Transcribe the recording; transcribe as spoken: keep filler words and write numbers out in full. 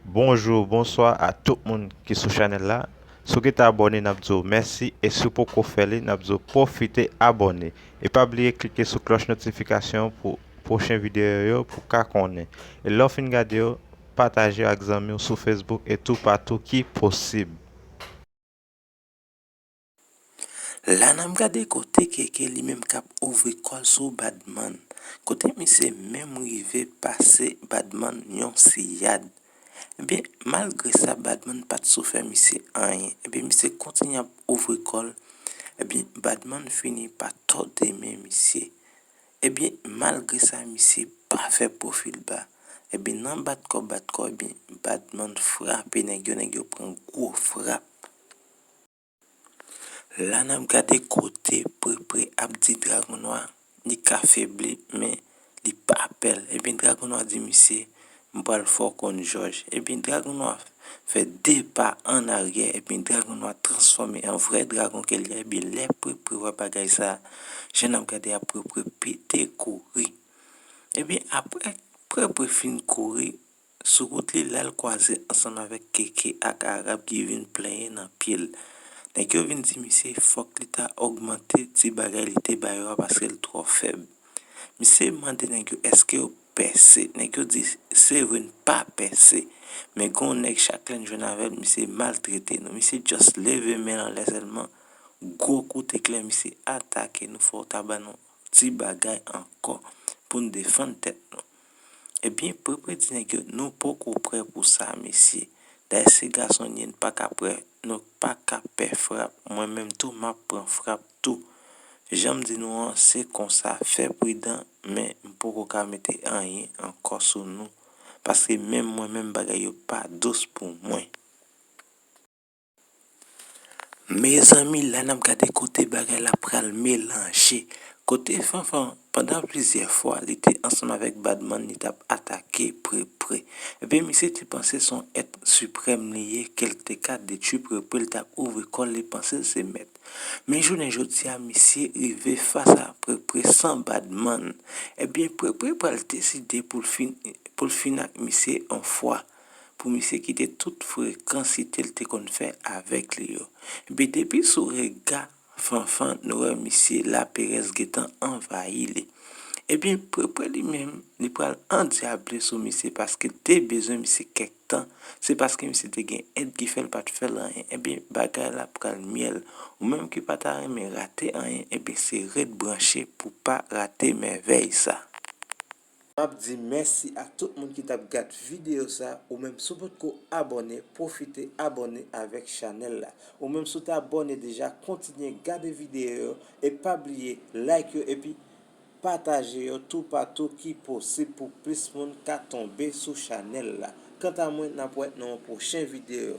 Bonjou, bonswa a tout moun ki sou chanèl la. Si w gentan abòne, n ap di w mèsi, e si w poko fè li, n ap di w pwofite abòne. E pa bliye klike sou klòch notifikasyon pou pwochen videyo yo pou w ka konnen. E lè w fin gade yo, pataje yo ak zanmi w sou Facebook e toupatou ki posib. La n ap gade kote Keke li menm k ap ouvri kò l sou Badman. Kote misye menm rive pase Badman yon siyad. Ebyen, malgre sa, Badman pa t sou fè misye anyen. Ebyen, misye kontinye ap ouvri kò l. Ebyen, Badman fini pa tòde men misye. Ebyen, malgre sa, misye pa fè pwofil ba. Ebyen, nan bat kò, bat kò, ebyen, Badman frape nèg yo, nèg yo pran gwo frap. La n ap gade kote Prepre ap di Dragon Nwa li ka febli, men li pa pè l. Ebyen, Dragon Nwa di misye, "M pral fè w konn jòj." Ebyen, Dragon Nwa fè de pa ann aryè, ebyen, Dragon Nwa transfòme an vrè dragon ke l ye. Ebyen, lè Prepre wè bagay sa, jan n ap gade a, Prepre pete kouri. Ebyen, apre Prepre fin kouri, sou wout li, l al kwaze ansanm avèk Keke ak Arab ki vin plenyen nan pye l. Nèg yo vin di misye fòk li ta ogmante ti bagay li te ba yo a paske l twò fèb. Misye mande nèg yo, "Èske yo pèse?" Nèg yo di, "Se vre, n pa pèse, men gen yon nèg chak lè n jwenn avè l, misye maltrete nou." Misye just leve men l anlè sèlman, gwo kout eklè, misye atake nou, "Fò w ta ban nou ti bagay ankò pou n defann tèt nou." Ebyen, Prepre di nèg yo, "Nou poko prè pou sa, mesye. Dayè, se gason n ye, n pa ka prè, nou pa ka pè frap. Mwen menm tou, m ap pran frap tou. Jan m di nou an, se konsa, fè pridan, men m poko ka mete anyen ankò sou nou, paske menm mwen menm, bagay yo pa dous pou mwen." Mezanmi, la n ap gade kote bagay la pral melanje. Kote Fanfan, pandan plizyè fwa, li te ansanm avèk Badman, li t ap atake Prepre. Ebyen, misye te panse se yon èt siprèm li ye, ke l te ka detwi Prepre, li t ap ouvri kò l, li panse l se mèt. Men jounen jodi a, misye rive fas a Prepre san Badman. Ebyen, Prepre pral deside pou l fin, pou l fin ak misye yon fwa. Pou misye kite tout frekansite l te konn fè avèk li yo. Epi depi sou rega Fanfan, nou wè misye laperèz gentan anvayi li. Ebyen, Prepre li menm, li pral andyable sou misye paske l te bezwen misye kèk tan. Se paske misye te gen èd ki fè l pa t fè l anyen. Ebyen, bagay la pral myèl. Ou menm ki pa ta renmen rate anyen, ebyen, se ret branche pou pa rate mèvèy sa. M ap di mèsi ak tout moun ki t ap gad videyo sa. Ou menm, si w potko abòne, pwofite abòne avèk chanèl la. Ou menm, si w te abòne deja, kontinye gade videyo yo e pa bliye like yo epi pataje yo toupatou ki posib pou plis moun ka tonbe sou chanèl la. Kanta mwen, n ap wè nan yon pwochen videyo.